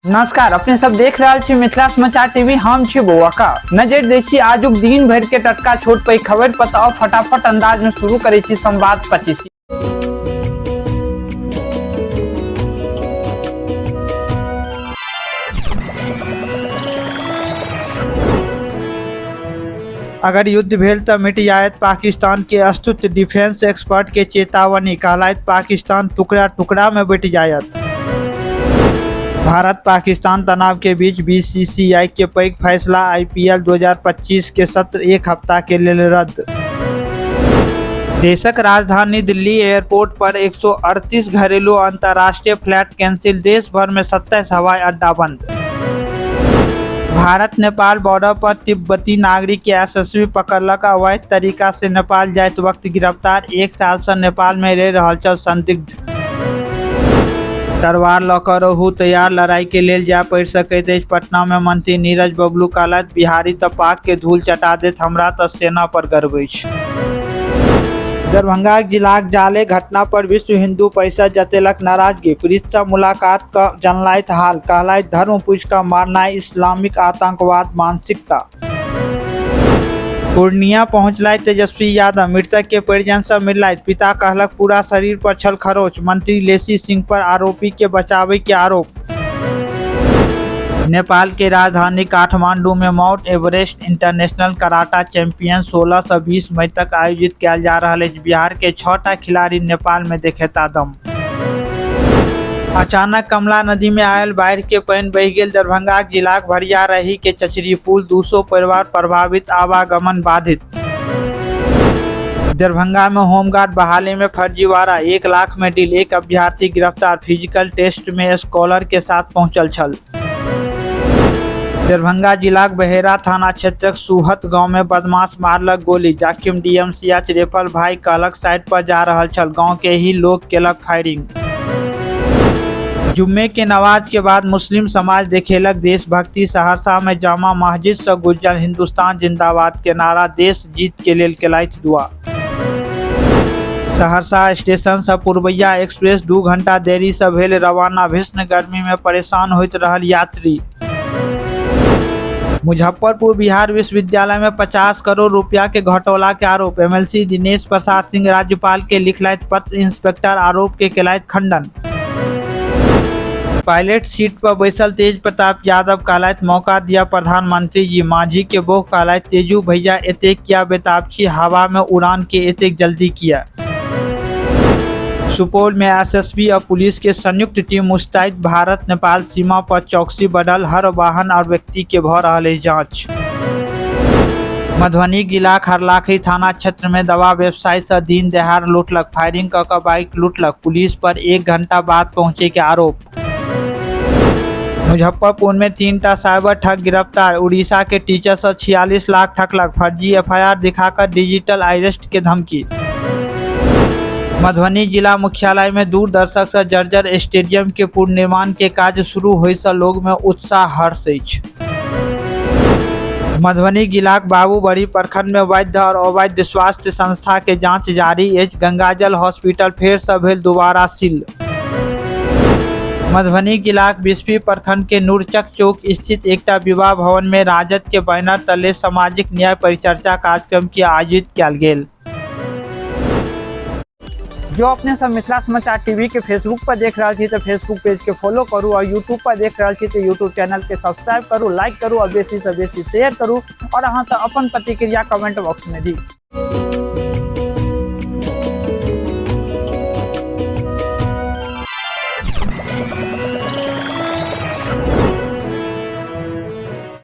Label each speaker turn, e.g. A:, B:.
A: नमस्कार, अपने सब देख रहल छी मिथिला समाचार टीवी। हम छी बौआका। नजर देखी आजुक दिन भर के टटका छोट पैघ खबर पर। तऽ फटाफट अंदाज में शुरू करै छी संवाद 25।
B: अगर युद्ध भेल तऽ मिट जायत पाकिस्तान के अस्तित्व, डिफेंस एक्सपर्ट के चेतावनी। कहलथि पाकिस्तान टुकड़ा टुकड़ा में बटि जायत। भारत पाकिस्तान तनाव के बीच बीसीसीआई के पैघ फैसला, आईपीएल 2025 के सत्र एक हफ्ता के लेल रद्द। देशक राजधानी दिल्ली एयरपोर्ट पर 138 घरेलू अंतर्राष्ट्रीय फ्लाइट कैंसिल, देश भर में 27 हवाई अड्डा बंद। भारत नेपाल बॉर्डर पर तिब्बती नागरिक के एसएसबी पकड़लक। अवैध तरीका से नेपाल जाइत वक्त गिरफ्तार, एक साल से नेपाल में रहि रहल छल संदिग्ध। तलवार लऽ कऽ रहू तैयार, लड़ाई के लेल जाय पड़ि सकैत अछि पटना में। मंत्री नीरज बबलू कहलथि, बिहारी तऽ पाक के धूल चटा देत, हमरा तऽ सेना पर गर्व अछि। दरभंगा जिलाक जाले घटना पर विश्व हिंदू परिषद जतेलक नाराजगी। पीड़ित सँ मुलाकात कऽ जनलथि हाल, कहलथि धर्म पूछि कऽ मारनाइ इस्लामिक आतंकवाद मानसिकता। पूर्णिया पहुंचलथि तेजस्वी यादव, मृतक के परिजन सँ मिललथि। पिता कहलक पूरा शरीर पर छल खरोंच। मंत्री लेसी सिंह पर आरोपी के बचाबै के आरोप। नेपाल के राजधानी काठमांडू में Mount Everest international karate champion 16 सँ 20 मई तक आयोजित कयल जा रहल अछि। बिहार के 6टा खिलाड़ी नेपाल में देखेता दम। अचानक कमला नदी में आयल बाढ़ि के पानि बहि गेल दरभंगा जिलाक भरियारही के चचरी पुल, 200 परिवार प्रभावित, आवागमन बाधित। दरभंगा में होमगार्ड बहाली में फर्जीवाड़ा, 1 लाख में डील, एक अभ्यर्थी गिरफ्तार, फिजिकल टेस्ट में स्कॉलर के साथ पहुंचल छल। दरभंगा जिलाक बहेरा थाना क्षेत्रक सुहत गांव में बदमाश मारलक गोली। जाकिम डीएमसीएच रेफर, भाई कहलक साइड पर जा रहल छल, गांव के ही लोग केलक फायरिंग। जुम्मे के नमाज के बाद मुस्लिम समाज देखेलक देशभक्ति। सहरसा में जामा मस्जिद से गुंजल हिंदुस्तान जिंदाबाद के नारा, देश जीत के लेल केलथि दुआ। सहरसा स्टेशन से पूर्वैया एक्सप्रेस 2 घंटा देरी से भेल रवाना, भीषण गर्मी में परेशान होइत रहल यात्री। मुजफ्फरपुर बिहार विश्वविद्यालय में 50 करोड़ रुपया के घोटाला के आरोप, एमएलसी दिनेश प्रसाद सिंह राज्यपाल के लिखलथि पत्र, इंस्पेक्टर आरोप के केलथि खंडन। पायलट सीट पर बैसल तेज प्रताप यादव कहलथि मौका दिया प्रधानमंत्री जी। मांझी के बोह कहलथि तेजू भैया एतेक किया बेताब छी, हवा में उड़ान के एतेक जल्दी किया। सुपौल में एसएसबी और पुलिस के संयुक्त टीम मुस्तैद, भारत नेपाल सीमा पर चौकसी बढ़ल, हर वाहन और व्यक्ति के भ रहल अछि जांच। मधुबनी जिलाक हरलाखी थाना क्षेत्र में दवा व्यवसायी से दिन दहाड़ लूटलक, फायरिंग क कऽ बाइक लूटलक, पुलिस पर एक घंटा बाद पहुंचे के आरोप। मुजफ्फरपुर में तीनटा साइबर ठग गिरफ्तार, उड़ीसा के टीचर से 46 लाख ठकलक, फर्जी एफआईआर दिखाकर डिजिटल अरेस्ट के धमकी। मधुबनी जिला मुख्यालय में दूरदर्शक से जर्जर स्टेडियम के पुनर्निर्माण के कार्य शुरू होय से लोग में उत्साह हर्ष अछि। मधुबनी जिलाक बाबूबरही प्रखंड में वैध और अवैध स्वास्थ्य संस्था के जांच जारी अछि। गंगाजल हॉस्पिटल फेर से भेल दोबारा सील। मधुबनी जिलाक बिस्फी प्रखंड के नूरचक चौक स्थित एकटा विवाह भवन में राजद के बैनर तले सामाजिक न्याय परिचर्चा कार्यक्रम के आयोजित कयल गेल।
A: जो अपने सब मिथिला समाचार टीवी के फेसबुक पर देख रहल छी तऽ फेसबुक पेज के फॉलो करू और यूट्यूब पर देख रहल छी तऽ यूट्यूब चैनल के सब्सक्राइब करू, लाइक करू और बेसी से बेसी शेयर करू और अहाँ सब अपन प्रतिक्रिया कमेंट बॉक्स में दी।